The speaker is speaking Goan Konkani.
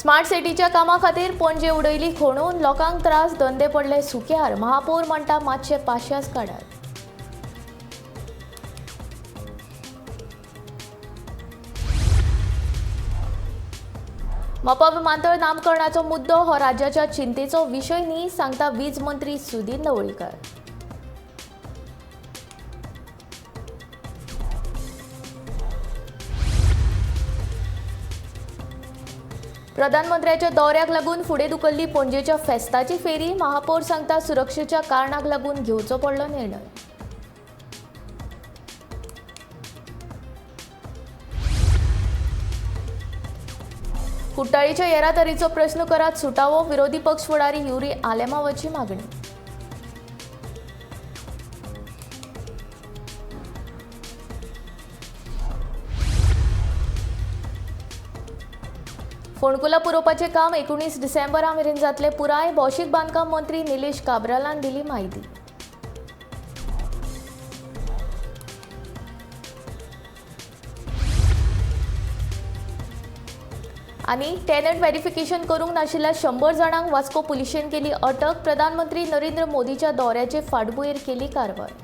स्मार्ट सिटीच्या कामा खातीर पणजे उडयली खणून, लोकांक त्रास, धंदे पडले सुक्यार. महापौर म्हणटा मातशे पाशियेंस काडात. मोपा विमानतळ नामकरणाचो मुद्दो हो राज्याच्या चिंतेचो विशय न्ही, सांगता वीज मंत्री सुदीर ढवळीकर. प्रधानमंत्र्याच्या दौऱ्याक लागून फुडें धुकल्ली पणजेच्या फेस्ताची फेरी. महापौर सांगता सुरक्षेच्या कारणाक लागून घेवचो पडलो निर्णय. कुट्टाळीच्या येरादारीचो प्रश्न करात सुटावो, विरोधी पक्ष फुडारी युरी आलेमावाची मागणी. फोंडकुलां पुरोवपाचें काम 19 डिसेंबरा मेरेन जातलें पुराय, भौशीक बांदकाम मंत्री निलेश काब्रालान दिली म्हायती. आनी टेनंट व्हेरिफिकेशन करूंक नाशिल्ल्या 100 जाणांक वास्को पुलिशेन केली अटक. प्रधानमंत्री नरेंद्र मोदीच्या दौऱ्याचे फाटभुंयेर केली कारवाय.